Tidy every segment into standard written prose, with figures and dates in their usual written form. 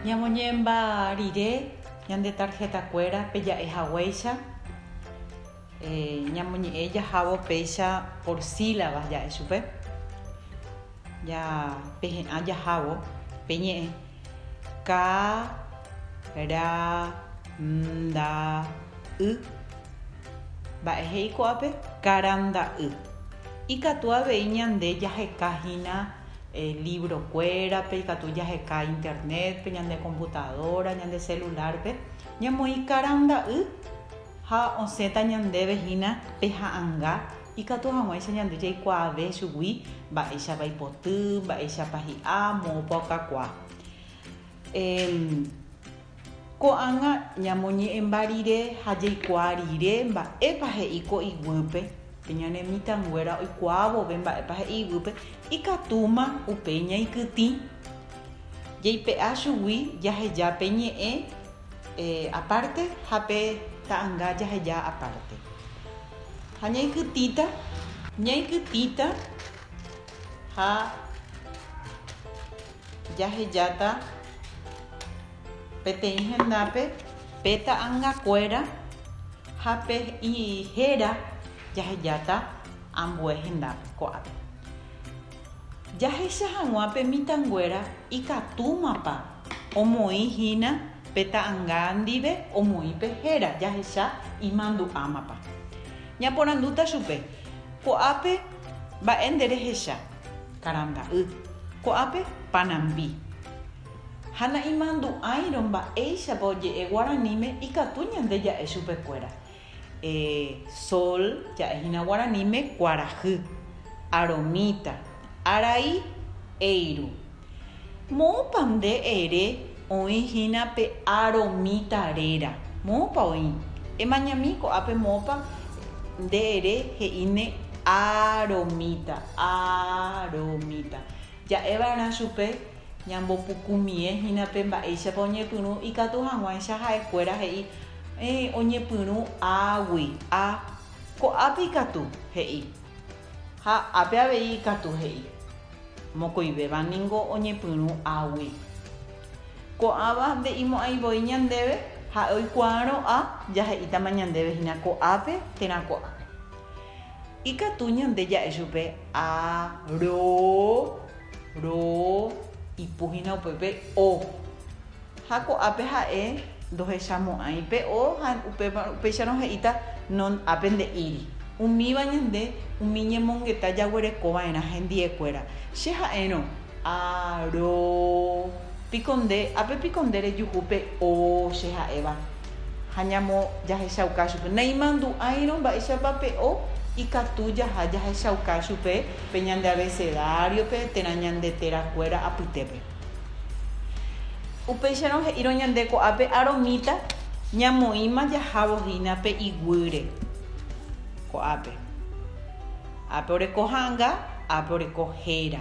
Ñamoñe'ẽmba rire ñande tarjetakuéra pe ja'e haguéicha, ñamoñe'ẽ jahávo péicha por sílabas ja'e chupe, japehe'ã jahávo pe ñe'ẽ ka, ra, nda, y. Mba'e he'i ko'ápe? Karanda'y. Ikatu avei ñande jaheka hína libro-kuérape, ikatu jaheka internet-pe, ñande computadora, ñande celular-pe, ñamoĩ karanda'y ha osẽta ñandéve hína pe ha'anga ikatu hag̃uáicha ñande jaikuaave chugui mba'éichapa ipoty, mba'éichapa hi'a, moõpa okakuaa. Ko'ág̃a ñamoñe'ẽmba rire ha jaikuaa rire mba'épa he'i ko iguýpe, pe ñane mitãnguéra oikuaa vove mba'épa he'i iguýpe, ikatúma upéi ñaikytĩ, jaipe'a chugui jaheja pe ñe'ẽ apárte ha pe ta'anga jaheja apárte. Ha ñaikytĩta, ñaikytĩta ha Jahejáta peteĩ hendápe pe ta'angakuéra ha pe héra jahejáta ambue hendápe ko'ápe. Jahecha hag̃ua pe mitãnguéra ikatúmapa omoĩ hína pe ta'anga ndive omoĩ pe héra jahecha imandu'ámapa. Ñaporandúta chupe, Ko'ápe mba'e nde rehecha? Karanda'y. Ko'ápe panambi. Ha na'imandu'áirõ mba'éichapa oje'e guaraníme ikatu ñande ja'e chupekuéra. E, sol ja'e hína guaraníme kuarahy, aromíta, arai, eiru. Moõpa nde ere oĩ hína pe aromíta réra? Moõpa oĩ? Emañami ko'ápe moõpa nde ere he'íne aromíta, aromíta. Ja'e va'erã chupe ñambopukumie hína pe mba'éichapa oñepyrũ ikatu hag̃uáicha ha'ekuéra he'i, Héẽ, oñepyrũ águi, a. Ko'ápe ikatu, he'i. Ha ápe avei ikatu he'i. Mokõivéva ningo oñepyrũ águi. Ko'ãva nde'imo'ãi voi ñandéve, ha'e oikuaárõ a jahe'ítama ñandéve hína ko'ápe térã ko'ápe. Ikatu ñande ja'e chupe a, ro, ro, ipu hína upépe o. Ha ko'ápe ha'e ndohechamo'ãi pe o ha upéicharõ he'íta non ápe nde'íri. Umíva ñande umi ñemongeta jaguerekova'erã hendiekuéra. Che ha'érõ, A, ro, piko nde, ápe piko nde rejuhu pe o che ha'éva. Ha ñamo jahechauka chupe. Naimandu'áirõ mba'éichapa pe o ikatu jaha jahechauka chupe pe ñande abecedario-pe térã ñande terakuéra apytépe. Upéicharõ he'írõ ñande ko'ápe aromíta ñamoĩma jahávo hína pe iguýre. Ko'ápe. Ápe oreko ha'anga, ápe oreko héra.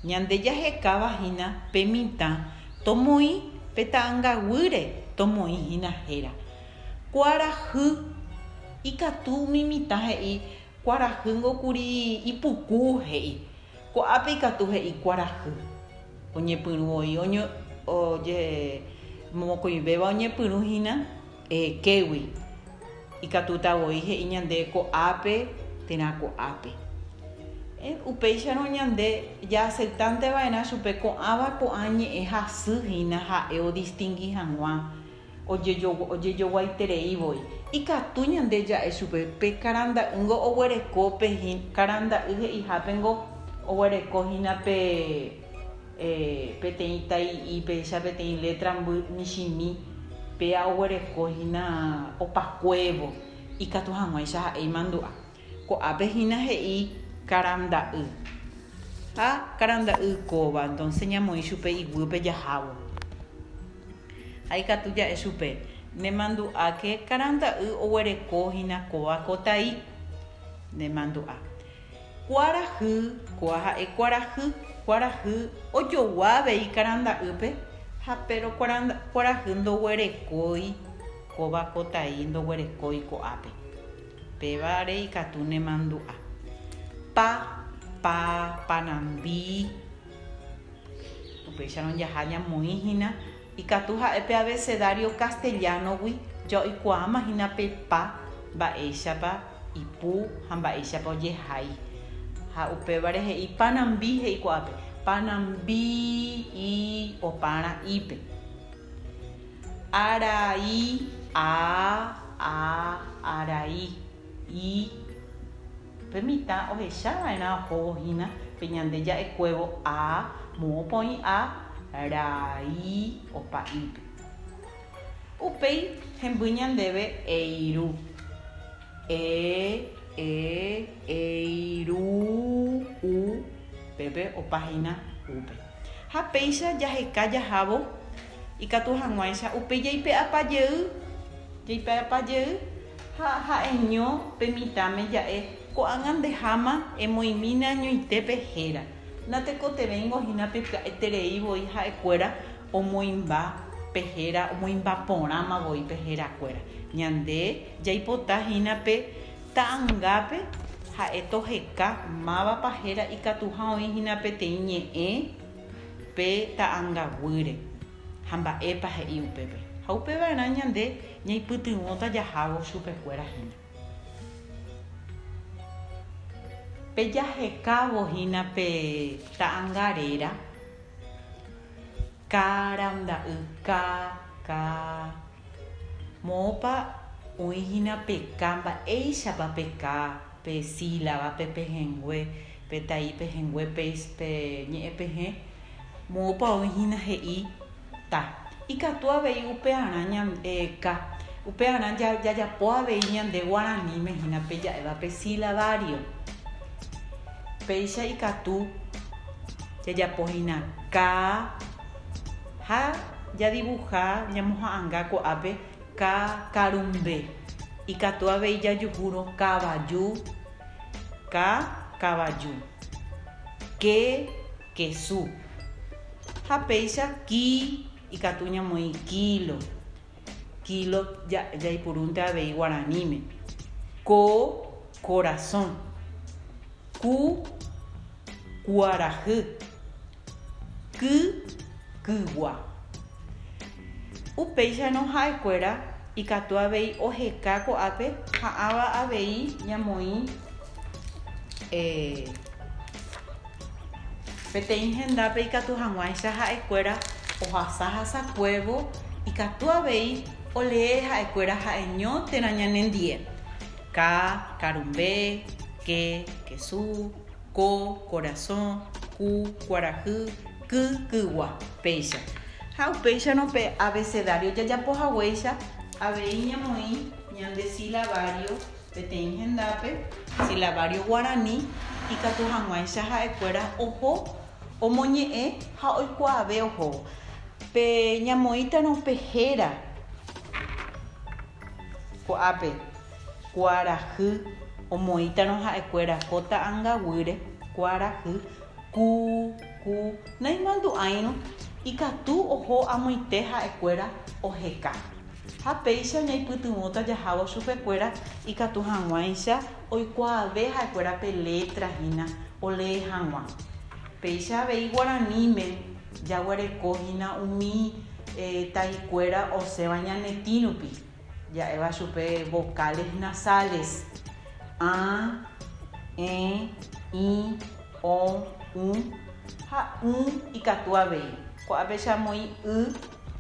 Ñande jahekáva hína pe mitã tomoĩ pe ta'anga guýre tomoĩ hína héra. Kuarahy. Ikatu umi mitã he'i kuarahýngo kuri ipuku he'i. Ko'ápe ikatu he'i kuarahy. Oñepyrũ voi mokõivéva oñepyrũ hína kégui. Ikatúta voi he'i ñande ko'ápe térã ko'ápe. Upéicharõ ñande jaaceptánte va'erã chupe ko'ãva ko'ã ñe'ẽ hasy hína ha'e odistingi hag̃ua Ojejoguaiterei voi. Ikatu ñande ja'e chupe, pe karanda'ýngo oguereko pe karanda'y he'ihápengo oguereko hína pe peteĩ tai'i péicha peteĩ létra michĩmi, péa oguereko hína opakuévo ikatu hag̃uáicha ha'e imandu'a. Ko'ápe hína he'i karanda'y. Ha karanda'y kóva, entonce ñamoĩ chupe iguýpe jahávo. Ha ikatu ja'e chupe, Nemandu'áke karanda'y oguereko hína kóva ko tai. Nemandu'a. Kuarahy, kóva ha'e kuarahy, kuarahy ojogua avei karanda'ýpe, ha péro kuarahy ndoguerekói kóva ko tai ndoguerekói ko'ápe. Pévare ikatu nemandu'a. Pa, pa, panambi. Upéicharõ jaha ñamoĩ hína. Ikatu ha'e pe abecedario castellano-gui ja oikuaáma hína pe pa mba'éichapa ipu ha mba'éichapa ojehai. Ha upévare he'i panambi he'i ko'ápe, panambi i oparã ípe. Arai, a, a, arai, i. Pe mitã ohecha va'erã ohóvo hína pe ñande ja'ekuévo a, moõpa oĩ a, rai, opa ípe. Upéi hemby ñandéve eiru. E, e, eiru, u, pépe opa hína úpe. Ha péicha jaheka jahávo ikatu hag̃uáicha upéi jaipe'apa jey, jaipe'apa jey ha ha'eño pe mitãme ja'e ko'ág̃a ndeháma emoĩmína añoite pe héra. Natekotevẽingo hína pe pya'eterei voi ha'ekuéra omoĩmba pe héra, omoĩmba porãma voi pe herakuéra. Ñande jaipota hína pe ta'angápe ha'e toheka mávapa héra ikatuha oĩ hína peteĩ ñe'ẽ pe ta'angaguýre ha mba'épa he'i upépe. Ha upeva'erã ñande ñaipytyvõta jahávo chupekuéra hína. Pe jahekávo hína pe ta'anga réra, Karanda'y, ka, ka. Moõpa oĩ hína pe ka, mba'éichapa pe ka, pe sílaba, pe pehẽngue, pe tai pehẽngue, pe pe ñe'ẽ pehẽ, moõpa oĩ hína he'i ta. Ikatu avei upearã ñande ka, upearã jajapo avei ñande guaraníme hína pe ja'éva pe silabario. Péicha ikatu jajapo hína ka ha jadivuha ñamoha'anga ko'ápe ka karumbe. Ikatu avei jajuhúrõ kavaju, ka kavaju, ke kesu. Ha péicha ki ikatu ñamoĩ kílo, kílo jaipurúnte avei guaraníme. Ko korasõ, ku kuarahy, ky kygua. Upéicharõ ha'ekuéra ikatu avei oheka ko'ápe ha ãva avei ñamoĩ Peteĩ hendápe ikatu hag̃uáicha ha'ekuéra ohasa hasakuévo, ikatu avei olee ha'ekuéra ha'eño térã ñanendie, ka, karumbe, ke, kesu, ko, korasõ, ku, kuarahy, ky, kygua, péicha. Ha upéicharõ pe abecedario jajapo haguéicha avei ñamoĩ ñande silabario Peteĩ hendápe, silabario guarani ikatu hag̃uáicha ha'ekuéra oho omoñe'ẽ ha oikuaave ohóvo. Pe ñamoĩtarõ pe héra ko'ápe, kuarahy, omoĩtarõ ha'ekuéra ko ta'angaguýre, kuarahy, ku, ku, naimandu'áirõ, ikatu oho amoite ha'ekuéra oheka. Ha péicha ñaipytyvõta jahávo chupekuéra ikatu hag̃uáicha oikuaave ha'ekuéra pe létra hína olee hag̃ua. Péicha avei guaraníme jaguereko hína umi taikuéra osẽva ñane tĩ rupi, ja'éva chupe vocales nasales, ã, ẽ, ĩ, o, ũ ha ỹ ikatu avei. Ko'ápe che amoĩ y.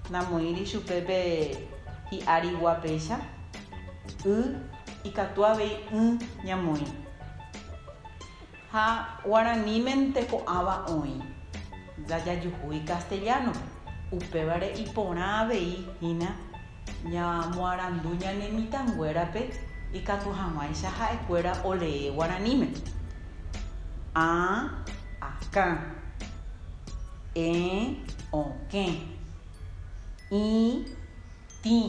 Namoĩri chupe pe hi'árigua péicha, y ikatu avei y ñamoĩ. Ha guaranímente ko'ãva oĩ, ndajajuhúi castellano-pe, upévare iporã avei hína ñamoarandu ñane mitãnguérape ikatu hag̃uáicha ha'ekuéra olee guaraníme. Ã, akã. Ẽ, okẽ. Ĩ, tĩ.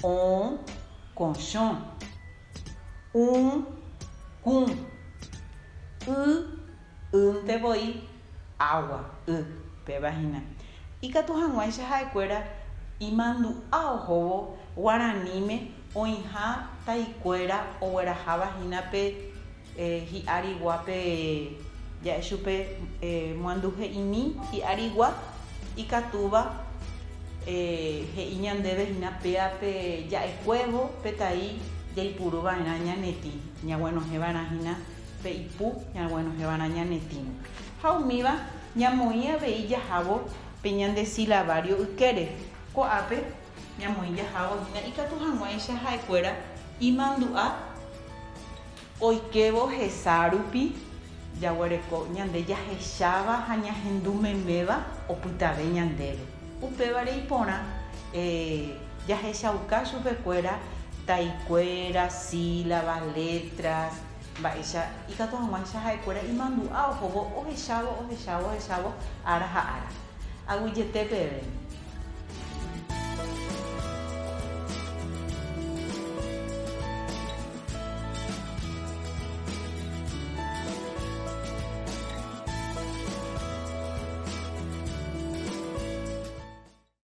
Õ, kochõ. Ũ, kũ. Y, ýnte voi, agua, y, péva hína. Ikatu hag̃uáicha ha'ekuéra imandu'a ohóvo guaraníme oĩha taikuéra ogueraháva hína pe Hi'arigua pe ja'e chupe muanduhe'imi hi'arigua. Ikatúva he'i ñandéve hína péa pe ja'ekuévo pe tai jaipuru va'erã ñane tĩ, ñaguenohẽ va'erã hína pe ipu ñaguenohẽ va'erã ñane tĩme. Ha umíva ñamoĩ avei jahávo pe ñande silabario ykére. Ko'ápe ñamoĩ jahávo hína ikatu hag̃uáicha ha'ekuéra imandu'a Oikévo hesa rupi jaguereko ñande jahecháva ha ñahendu meméva opytave ñandéve. Upévare iporã jahechauka chupekuéra taikuéra, sílabas, letras, mba'éicha ikatu hag̃uáicha ha'ekuéra imandu'a ohóvo ohechávo, ohechávo, ohechávo ára ha ára. Aguyjete peẽme.